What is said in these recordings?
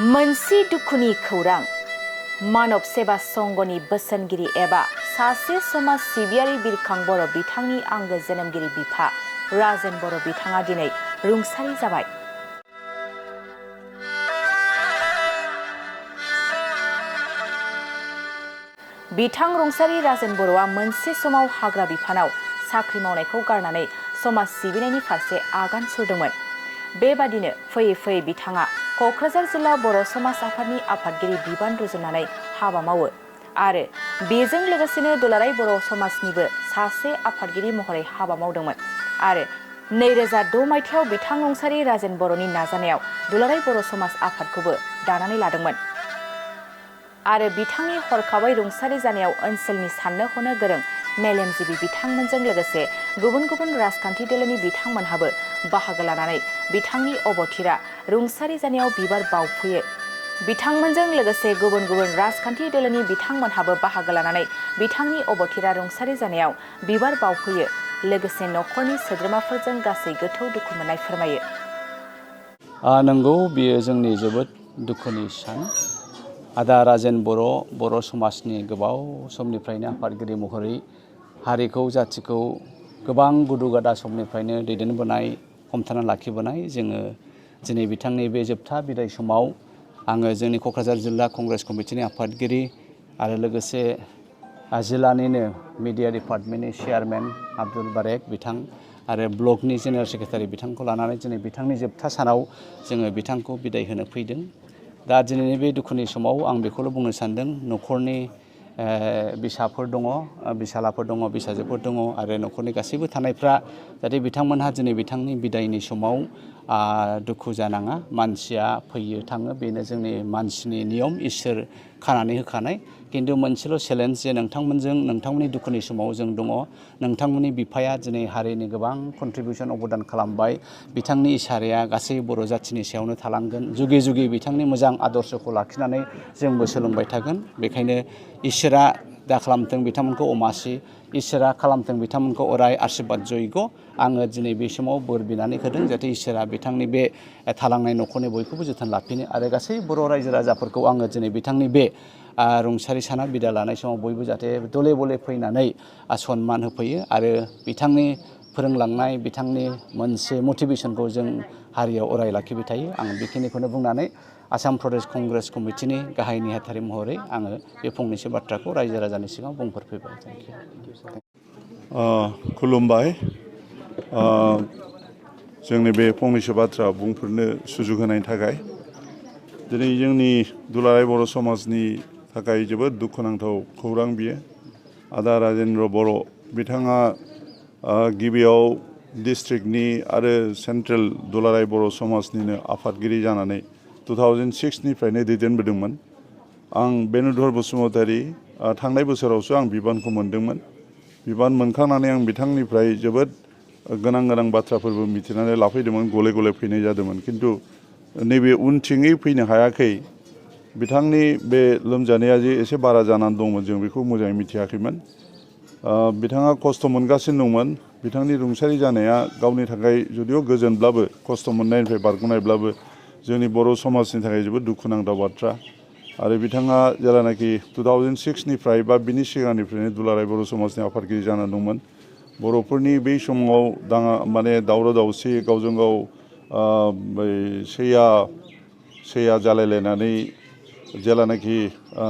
मोनसे दुखुनि खौरां मानव सेवा संघनि बोसोनगिरि एबा सासे समाज सिबियारि बिरखां बर' बिथांनि आंगो जोनोमगिरि बिफा राजेन बर' बिथाङा दिनै रुंसारि जाबाय। बिथां रुंसारि राजेन बर'आ मोनसे समाव हाग्रा बिफानाव साख्रि मावनायखौ गारनानै समाज सिबिनायनि फारसे आगान सुरदोंमोन। बेबादिनो फैयै फैयै बिथाङा क'क्राझार जिल्ला बर' समाज आफादनि आफादगिरि बिबान रुजुननानै हाबा मावो आरो बेजों लोगोसेनो दुलाराय बर' समाजनिबो सासे आफादगिरि महरै हाबा मावदोंमोन आरो 2006 मायथाइयाव बिथां रुंसारि राजेन बर'नि नाजानायाव दुलाराय बर' समाज आफादखौबो दानानै लादोंमोन आरो बिथांनि हरखाबै रुंसारि जानायाव ओनसोलनि साननो हनो गोरों मेलेमजिबि बिथांमोनजों लोगोसे गुबुन गुबुन राजखान्थि दोलोनि बिथांमोनहाबो बाहागो लानानै बिथांनि अबथिरा रुंसारि जानायाव बिबार बावफैयो। बिथांमोनजों लोगोसे गुबुन गुबुन राजखान्थि दोलोनि बिथांमोनहाबो बाहागो लानानै बिथांनि अबथिरा रुंसारि जानायाव बिबार बावफैयो। लोगोसे न'खरनि सोद्रोमाफोरजों गासै गोथौ दुखु मोननाय फोरमायो। नंगौ, बेयो जोंनि जोबोद दुखुनि सान। आदा राजेन बर' समाजनि गोबाव समनिफ्रायनो आफादगिरि महरै हारिखौ जाथिखौ गोबां गुदु गादा समनिफ्रायनो दैदेनबोनाय, हमथाना लाखिबोनाय। जोङो दिनै बिथांनि बे जोबथा बिदाय समाव आङो जोंनि क'क्राझार जिल्ला कंग्रेस कमिटिनि आफादगिरि आरो लोगोसे जिल्लानिनो मिडिया डिपार्टमेन्टनि चेयारमेन आब्दुल बारेक बिथां आरो ब्लकनि जेनेरेल सेक्रेटारि बिथांखौ लानानै दिनै बिथांनि जोबथा सानाव जोङो बिथांखौ बिदाय होनो फैदों। दा दिनैनि बे दुखुनि समाव आं बेखौल' बुंनो सानदों, न'खरनि बिसाफोर दङ, बिसालाफोर दङ, बिसाजोफोर दङ आरो न'खरनि गासैबो थानायफ्रा जाहाथे बिथांमोनहा दिनै बिथांनि बिदायनि समाव दुखु जानाङा। मानसिया फैयो थाङो, बेनो जोंनि मानसिनि नियम, इसोर खानानै होखानाय। खिन्थु मोनसेल' चेलेन्ज जे नोंथांमोननि दुखुनि समाव जों दङ। नोंथांमोननि बिफाया दिनै हारिनि गोबां कन्ट्रिबिउसन अबदान खालामबाय। बिथांनि इसाराया गासै बर' जाथिनि सायावनो थालांगोन। जुगे जुगे बिथांनि मोजां आदर्शखौ लाखिनानै जोंबो सोलोंबाय थागोन। बेखायनो इसोरा दा खालामथों बिथांमोनखौ अमासि, इसोरा खालामथों बिथांमोनखौ अराय आशीर्बाद जयग'। आङो दिनै बे समाव बोर बिनानै होदों जाहाथे इसोरा बिथांनि बे थालांनाय न'खरनि बयखौबो जोथोन लाफिनो आरो गासै बर' रायजो राजाफोरखौ आङो दिनै बिथांनि बे रुंसारि साना बिदाय लानाय समाव बयबो जाहाथे दले बले फैनानै सनमान होफैयो आरो बिथांनि फोरोंलांनाय, बिथांनि मोनसे मटिभेसनखौ जों हारियाव अराय लाखिबाय थायो। आं बेखिनिखौनो बुंनानै आसाम प्रदेश कंग्रेस कमिटिनि गाहाय नेहाथारि महरै आङो बे फंनैसो बाथ्राखौ रायजो राजानि सिगाङाव बुंफोरफैबाय। खुलुमबाय। जोंनि बे फंनैसो बाथ्रा बुंफोरनो सुजुग होनायनि थाखाय। दिनै जोंनि दुलाराय बर' समाजनि थाखाय जोबोद दुखुनांथाव खौरां बियो। आदा राजेन्द्र बर' बिथाङा गिबियाव डिस्ट्रिक्टनि आरो सेन्ट्रेल दुलाराय बर' समाजनिनो आफादगिरि जानानै 2006निफ्रायनो दैदेनबोदोंमोन। आं बेनुधर बसुमतारी थांनाय बोसोरावसो आं बिबानखौ मोनदोंमोन। बिबान मोनखांनानै आं बिथांनिफ्राय जोबोद गोनां बाथ्राफोरबो मिथिनानै लाफैदोंमोन, गले गले फैनाय जादोंमोन। खिन्थु नैबे उनथिङै फैनो हायाखै। बिथांनि बे लोमजानाया जे एसे बारा जानानै दंमोन, जों बेखौ मोजाङै मिथियाखैमोन। बिथाङा खस्थ' मोनगासिनो दंमोन। बिथांनि रुंसारि जानाया गावनि थाखाय जुदिअ गोजोनब्लाबो, खस्थ' मोननायनिफ्राय बारग'नायब्लाबो जोंनि बर' समाजनि थाखाय जोबोद दुखुनांथाव बाथ्रा। आरो बिथाङा जेब्लानाखि 2006निफ्राय बा बिनि सिगांनिफ्रायनो दुलाराय बर' समाजनि आफादगिरि जानानै दंमोन। बर'फोरनि बै समाव दावराव दावसि, गावजों गाव सैया जालायलायनानै जेलानाखि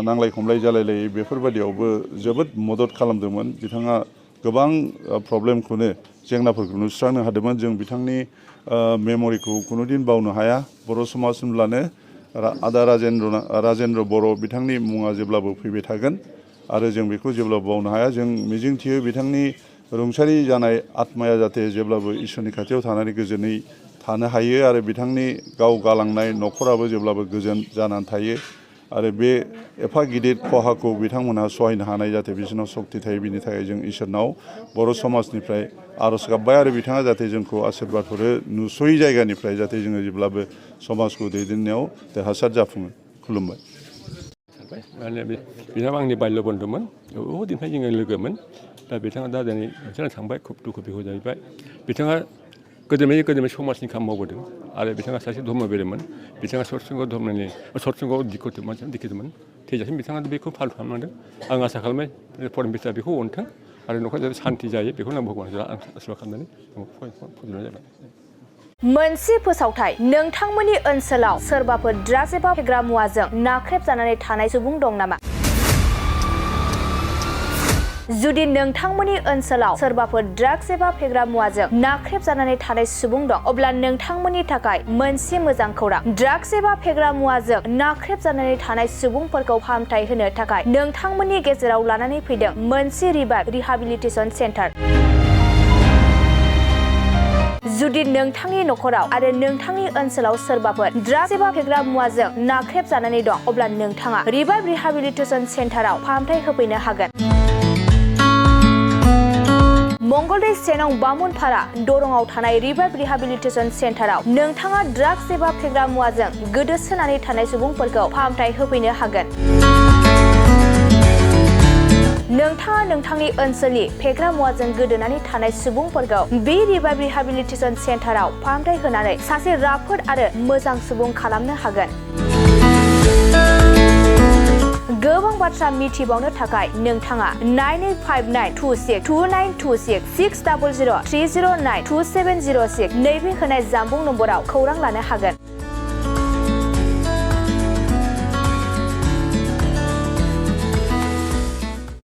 नांलाय खमलाय जालायलायो, बेफोरबायदियावबो जोबोद मदद खालामदोंमोन। बिथाङा गोबां प्रब्लेमखौनो, जेंनाफोरखौनो सुस्रांनो हादोंमोन। जों बिथांनि मेम'रिखौ कुनुदिन बावनो हाया। बर' समाज होनब्लानो आदा राजेन्द्र बर' बिथांनि मुङा जेब्लाबो फैबाय थागोन आरो जों बेखौ जेब्लाबो बावनो हाया। जों मिजिंथियो बिथांनि रुंसारि जानाय आत्माया जाहाथे जेब्लाबो इसोरनि खाथियाव थानानै गोजोनै थानो हायो आरो बिथांनि गाव गालांनाय न'खराबो जेब्लाबो गोजोन जानानै थायो आरो बे एफा गिदिर खहाखौ बिथांमोनहा सहायनो हानाय जाहाथे बिसोरनाव सक्ति थायो। बिनि थाखाय जों इसोरनाव बर' समाजनिफ्राय आर'ज गाबबाय आरो बिथाङा जाहाथे जोंखौ आशीर्बाद हरो, नुस'यै जायगानिफ्राय जाहाथे जोङो जेब्लाबो समाजखौ दैदेननायाव देरहासार जाफुङो। खुलुमबाय। बिथाङा आंनि बाल्य बन्धुमोन, बहुदिननिफ्राय जोङो लोगोमोन। दा बिथाङा दा दिनै थांबाय, खुब दुखु बिखु जाहैबाय। बिथाङा गोदोमै समाजनि खामानि मावबोदों आरो बिथाङा सासे धर्मबेरेमोन बिथाङा सत्संग दिखिदोंमोन थैजासिम बिथाङा बेखौ फाल खालामलांदों आं आसा खालामो फरेन बिटिआर बेखौ अनथों आरो न'खरा जाहाथे सान्ति जायो बेखौनो आं भगबानजों आसा खालामनानै फोजोबनाय जाबाय। मोनसे फोसावथाय नोंथांमोननि ओनसोलाव सोरबाफोर ड्राग्स एबा फेग्रा मुवाजों नाख्रेबजानानै थानाय सुबुं दं नामा? जुदि नोंथांमोननि ओनसोलाव सोरबाफोर ड्राग्स एबा फेग्रा मुवाजों नाख्रेबजानानै थानाय सुबुं दं अब्ला नोंथांमोननि थाखाय मोनसे मोजां खौरां ड्राग्स एबा फेग्रा मुवाजों नाख्रेबजानानै थानाय सुबुंफोरखौ फाहामथाय होनो थाखाय नोंथांमोननि गेजेराव लानानै फैदों मोनसे रिहाबिलिटेसन सेन्टार। जुदि नोंथांनि न'खराव आरो नोंथांनि ओनसोलाव सोरबाफोर ड्राग्स एबा फेग्रा मुवाजों नाख्रेबजानानै दं अब्ला नोंथाङा रिहाबिलिटेसन सेन्टाराव फाहामथाय होफैनो हागोन। मंगलदै 1 नं बामुनपारा दरंआव थानाय रिहाबिलिटेसन सेन्टाराव नोंथाङा ड्राग्स एबा फेग्रा मुवाजों गोदोसोनानै थानाय सुबुंफोरखौ फाहामथाय होफैनो हागोन। नोंथाङा नोंथांनि ओनसोलनि फेग्रा मुवाजों गोदोनानै थानाय सुबुंफोरखौ बे रिहाबिलिटेसन सेन्टाराव फाहामथाय होनानै सासे राफोद आरो मोजां सुबुं खालामनो हागोन। गोबां बाथ्रा मिथिबावनो थाखाय नोंथाङा 9859262926 60030927006 नैबे होनाय जानबुं नम्बराव खौरां लानो हागोन।